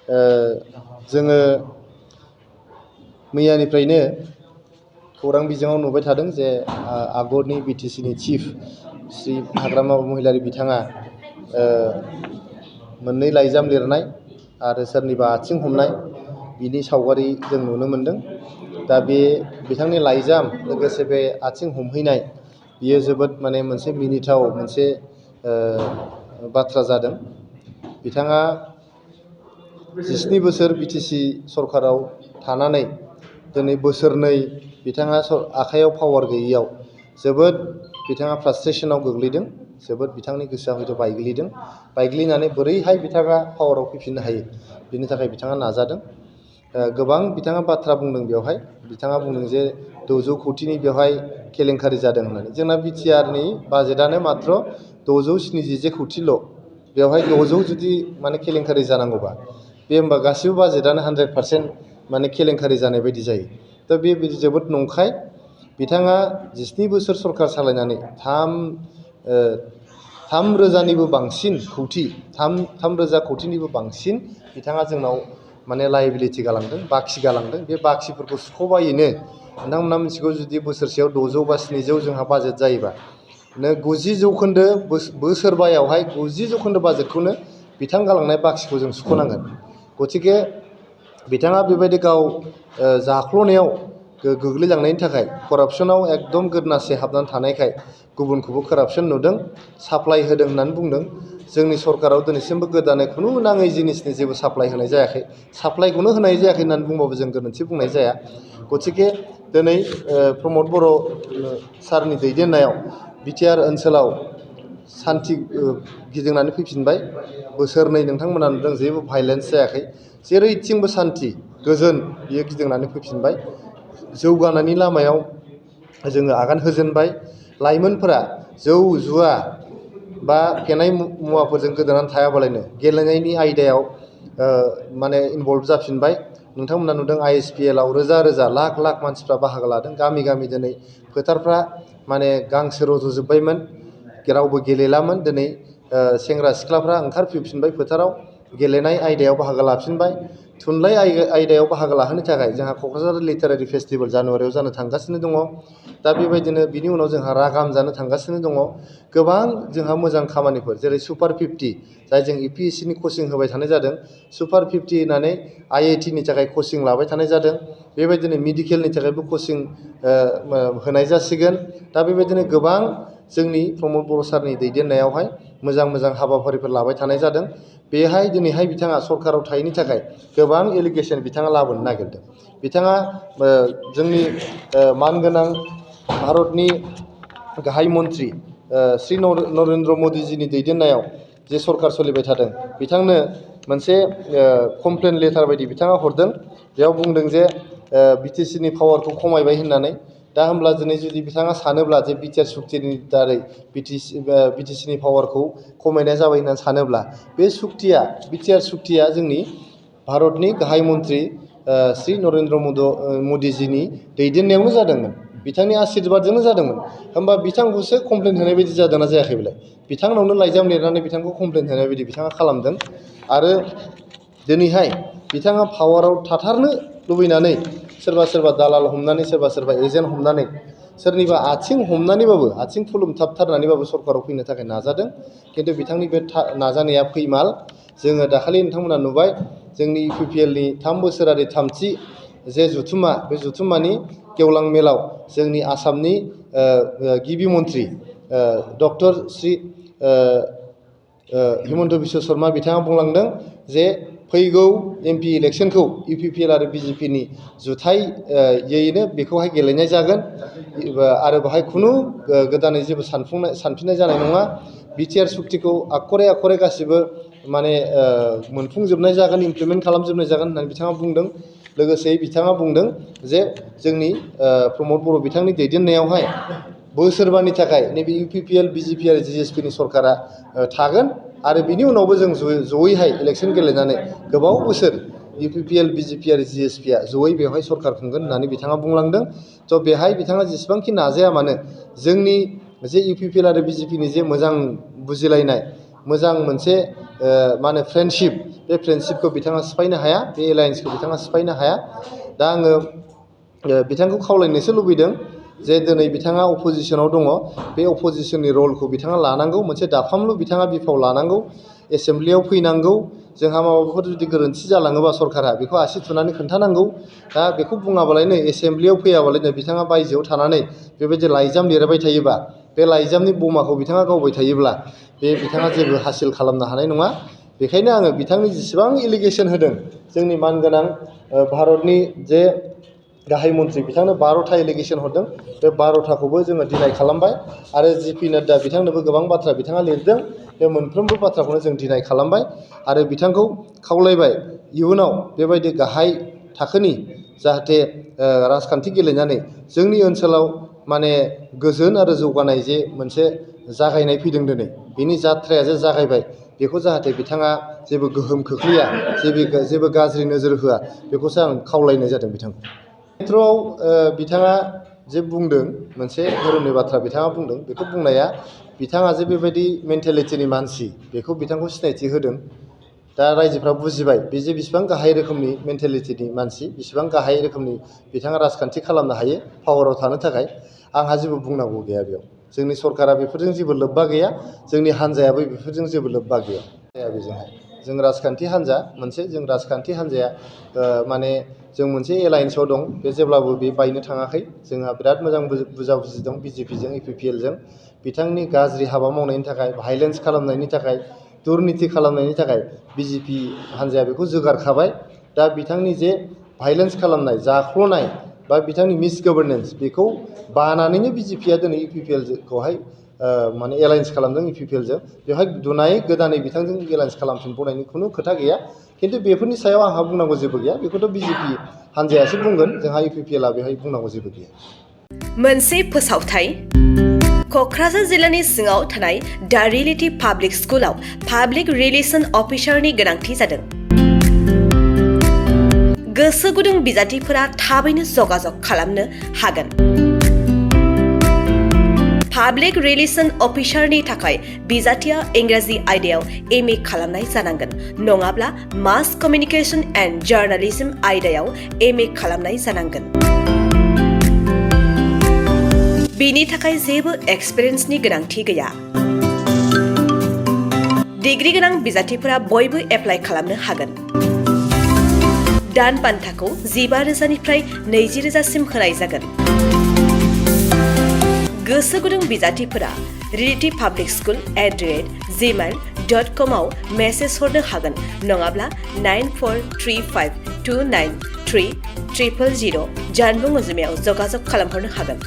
जोङो मैयानिफ्रायनो खौरां बिजोङाव नुबाय थादों जे आगरनि बिटिसिनि चिफ श्री हाग्रामा महिलारि बिथाङा मोननै लाइजाम लिरनाय आरो सोरनिबा आथिं हमनाय बिनि सावगारि जों नुनो मोनदों। दा बे बिथांनि लाइजाम लोगोसे बे आथिं हमहैनाय बियो जोबोद माने मोनसे मिनिथाव मोनसे बाथ्रा जादों। बिथाङा 17 बोसोर बिटिसि सरकाराव थानानै दिनै बोसोरनै बिथाङा आखाइयाव पावार गैयैयाव जोबोद बिथाङा फ्रास्ट्रेसनाव गोग्लैदों। जोबोद बिथांनि गोसोआ हयथ' बायग्लिनानै बोरैहाय बिथाङा पावाराव फैफिननो हायो बिनि थाखाय बिथाङा नाजादों। गोबां बिथाङा बाथ्रा बुंदों बेवहाय। बिथाङा बुंदों जे 600 कौटिनि बेवहाय केलेंकारि जादों होननानै। जोंना बिटिआरनि बाजेटआनो मात्र 677 कौटिल'। बेवहाय 600 जुदि माने केलेंकारि जानांगौबा बे होमबा गासिबो बाजेटआनो 100% माने केलेंकारि जानाय बायदि जायो। दा बे जोबोद नंखाय। बिथाङा 17 बोसोर सरकार सालायनानै 3,000निबो बांसिन कौटि 3,000 कौटिनिबो बांसिन बिथाङा जोंनाव माने लायबिलिटि गालांदों, बाखि गालांदों। बे बाखिफोरखौ सुख'बायैनो नोंथांमोना मिथिगौ जुदि बोसोरसेयाव 600 बा 700 जोंहा बाजेट जायोबा 90% बोसोरबायावहाय 90% बाजेटखौनो बिथां गालांनाय बाखिखौ जों सुख'नांगोन। गतिके बिथाङा बेबायदि गाव जाख्ल'नायाव गोग्लैलांनायनि थाखाय करापसनाव एकदम गोदनासे हाबनानै थानायखाय गुबुनखौबो करापसन नुदों, साप्लाय होदों होननानै बुंदों। जोंनि सरकाराव दिनैसिमबो गोदानै खुनु नाङै जिनिसनि जेबो साप्लाय होनाय जायाखै। साप्लायखौनो होनाय जायाखै होननानै बुंबाबो जों गोरोन्थि बुंनाय जाया। गतिके दिनै प्रमद बर' सारनि दैदेननायाव बिटिआर ओनसोलाव सान्थि गिदिंनानै फैफिनबाय। बोसोरनै नोंथांमोना नुदों जेबो भायलेन्स जायाखै। जेरैथिंबो सान्थि गोजोन बियो गिदिंनानै फैफिनबाय। जौगानायनि लामायाव जोङो आगान होजेनबाय। लाइमोनफोरा जौ जुवा बा फेनाय मुवाफोरजों गोदोनानै थायाबालायनो गेलेनायनि आयदायाव माने इनभल्भ जाफिनबाय। नोंथांमोना नुदों ISPL आव रोजा रोजा लाख लाख मानसिफ्रा बाहागो लादों। गामि गामि दिनै फोथारफ्रा माने गांसो रज'जोब्बायमोन, रावबो गेलेलामोन। दिनै सेंग्रा सिख्लाफ्रा ओंखारफैफिनबाय फोथाराव, गेलेनाय आयदायाव बाहागो लाफिनबाय। थुनलाइ आयदायाव बाहागो लाहोनो थाखाय जोंहा क'क्राझार लिटारेरि फेस्टिभेल जानुवारियाव जानो थांगासिनो दङ। दा बेबायदिनो बिनि उनाव जोंहा रागाम जानो थांगासिनो दङ। गोबां जोंहा मोजां खामानिफोर जेरै सुपार 50 जाय जों UPSCनि कचिं होबाय थानाय जादों। सुपार 50 होननानै IITनि थाखाय कचिं लाबाय थानाय जादों। बेबायदिनो मेडिकेलनि थाखायबो कचिं होनाय जासिगोन। दा बेबायदिनो गोबां जोंनि प्रमद बर' सारनि दैदेननायावहाय मोजां मोजां हाबाफारिफोर लाबाय थानाय जादों। बेहाय दिनैहाय बिथाङा सरकाराव थायैनि थाखाय गोबां एलिगेसन बिथाङा लाबोनो नागिरदों। बिथाङा जोंनि मानगोनां भारतनि गाहाय मन्त्रि श्री नरेन्द्र मदिजिनि दैदेननायाव जे सरकार सोलिबाय थादों, बिथांनो मोनसे कमप्लेन लेटार बायदि बिथाङा हरदों। बेयाव बुंदों जे बिटिसिनि पावारखौ खमायबाय होननानै। दा होमब्ला दिनै जुदि बिथाङा सानोब्ला जे बिटिआर सुक्तिनि दारै बिटिसिनि पावारखौ खमायनाय जाबाय होननानै सानोब्ला बे सुक्तिया बिटिआर सुक्तिया जोंनि भारतनि गाहाय मन्त्रि श्री नरेन्द्र मदिजिनि दैदेननायावनो जादोंमोन। बिथांनि आशिर्बादजोंनो जादोंमोन। होमबा बिथांखौसो कमप्लेन होनाय बायदि जादोंना जायाखै बेलाय? बिथांनावनो लाइजाम लिरनानै बिथांखौ कमप्लेन होनाय बायदि बिथाङा खालामदों। आरो दिनैहाय बिथाङा पावाराव थाथारनो लुबैनानै सोरबा सोरबा दालाल हमनानै सोरबा सोरबा एजेन्ट हमनानै सोरनिबा आथिं हमनानैबाबो आथिं खुलुमथाबथारनानैबाबो सरकाराव फैनो थाखाय नाजादों। खिन्थु बिथांनि बे नाजानाया फैमाल। जोङो दाखालि नोंथांमोना नुबाय जोंनि UPPLनि 3 बोसोरारि थामथि जे जुथुमा, बे जुथुमानि गेवलां मेलाव जोंनि आसामनि गिबि मन्त्रि डक्टर श्री हिमन्त बिश्व शर्मा बिथाङा बुंलांदों जे फैगौ MP इलेक्सनखौ UPPL आरो BJPनि जुथायैनो बेखौहाय गेलेनाय जागोन आरो बेहाय खुनु गोदानै जेबो सानफिननाय जानाय नङा। बिटिआर सुक्तिखौ आखरे आखरे गासिबो माने मोनफुंजोबनाय जागोन, इमप्लिमेन्ट खालामजोबनाय जागोन होननानै बिथाङा बुंदों। लोगोसे बिथाङा बुंदों जे जोंनि प्रमद बर' बिथांनि दैदेननायावहाय बोसोरबानि थाखाय नैबे UPPL, BJP आरो GSPनि सरकारा थागोन आरो बिनि उनावबो जों जयैहाय इलेक्सन गेलेनानै गोबाव बोसोर UPPL, BJP आरो GSPआ जयै बेवहाय सरकार खुंगोन होननानै बिथाङा बुंलांदों। थ' बेहाय बिथाङा जेसेबांखि नाजाया मानो जोंनि जे UPPL आरो BJPनि जे मोजां बुजिलायनाय, मोजां मोनसे मा होनो फ्रेन्डशिप बे फ्रेन्डशिपखौ बिथाङा सिफायनो हाया बे एलायन्सखौ बिथाङा सिफायनो हाया दा आङो बिथांखौ खावलायनोसो लुबैदों जे दिनै बिथाङा अपजिसनाव दङ बे अपजिसननि रलखौ बिथाङा लानांगौ मोनसे दाफामलु बिथाङा बिफाव लानांगौ एसेमब्लियाव फैनांगौ जोंहा माबाफोर जुदि गोरोन्थि जालाङोबा सरकारा बेखौ आसि थुनानै खोन्थानांगौ दा बेखौ बुङाबालायनो एसेमब्लियाव फैयाबालायनो बिथाङा बायजोआव थानानै बेबायदि लाइजाम लिरबाय थायोबा बे लाइजामनि बमाखौ बिथाङा गावबाय थायोब्ला बे बिथाङा जेबो हासिल खालामनो हानाय नङा बेखायनो आङो बिथांनि जेसेबां एलिगेसन होदों जोंनि मानगोनां भारतनि जे गाहाय मन्थ्रि बिथांनो 12था एलिगेसन हरदों बे 12थाखौबो जोङो डिनाय खालामबाय आरो जिपि नाड्डा बिथांनोबो गोबां बाथ्रा बिथाङा लिरदों बे मोनफ्रोमबो बाथ्राखौनो जों डिनाय खालामबाय आरो बिथांखौ खावलायबाय इयुनाव बेबायदि गाहाय थाखोनि जाहाथे राजखान्थि गेलेनानै जोंनि ओनसोलाव माने गोजोन आरो जौगानाय जे मोनसे जागायनाय फैदों दिनै बेनि जाथ्राया जे जागायबाय बेखौ जाहाथे बिथाङा जेबो गोहोम खोख्लैया जेबो गाज्रि नोजोर होआ बेखौसो आं खावलायनाय जादों बिथांखौ खेत्रआव बिथाङा जे बुंदों मोनसे धोरोमनि बाथ्रा बिथाङा बुंदों बेखौ बुंनाया बिथाङा जे बेबायदि मेन्टेलिटिनि मानसि बेखौ बिथांखौ सिनायथि होदों दा रायजोफ्रा बुजिबाय बे जे बिसिबां गाहाय रोखोमनि मेन्टेलिटिनि मानसि बिसिबां गाहाय रोखोमनि बिथाङा राजखान्थि खालामनो हायो पावाराव थानो थाखाय आंहा जेबो बुंनांगौ गैया बेयाव जोंनि सरकारा बेफोरजों जेबो लोब्बा गैया जोंनि हान्जायाबो बेफोरजों जेबो लोब्बा गैया बेजोंहाय जों राजखान्थि हान्जा मोनसे जों राजखान्थि हान्जाया माने जों मोनसे एलायन्सआव दं बे जेब्लाबो बे बायनो थाङाखै जोंहा बिराद मोजां बुजाबुजि दं बिजेपिजों इउपिपिएलजों बिथांनि गाज्रि हाबा मावनायनि थाखाय भायलेन्स खालामनायनि थाखाय दुर्निति खालामनायनि थाखाय बिजेपि हान्जाया बेखौ जोगारखाबाय दा बिथांनि जे भायलेन्स खालामनाय जाख्ल'नाय बा बिथांनि मिसगभारनेन्स बेखौ बानानैनो बिजेपिया दिनै इउपिपिएलखौहाय माने एलायन्स खालामदों इउपिपिएलजों बेवहाय दुनायै गोदानै बिथांजों एलायन्स खालामफिनबावनायनि खुनु खोथा गैया खिन्थु बेफोरनि सायाव आंहा बुंनांगौ जेबो गैया बेखौथ' बिजेपि हान्जायासो बुंगोन जोंहा इउपिपिएलआ बेवहाय बुंनांगौ जेबो गैया मोनसे फोसावथाय क'क्राझार जिल्लानि सिङाव थानाय दा रियेलिटी पाब्लिक स्कुलाव पाब्लिक रिलेसन अफिसारनि गोनांथि जादों गोसो गुदुं बिजाथिफोरा थाबैनो जगाजग खालामनो हागोन पाब्लिक रिलेसन अफिसारनि थाखाय बिजाथिया इंराजि आयदायाव एमए खालामनाय जानांगोन नङाब्ला मास कमिउनिकेशन एन्ड जार्नालिज्म आयदायाव एमए खालामनाय जानांगोन बेनि थाखाय जेबो एक्सपिरियेन्सनि गोनांथि गैया डिग्री गोनां बिजाथिफोरा बयबो एप्लाइ खालामनो हागोन दान बान्थाखौ 15,000निफ्राय 20,000सिम होनाय जागोन गोसो गुदुं बिजाथिफोरा realtypublicschool@gmail.com आव मेसेज हरनो हागोन नङाब्ला 9435293000 जानबुं अनजिमायाव जगाजग खालामहरनो हागोन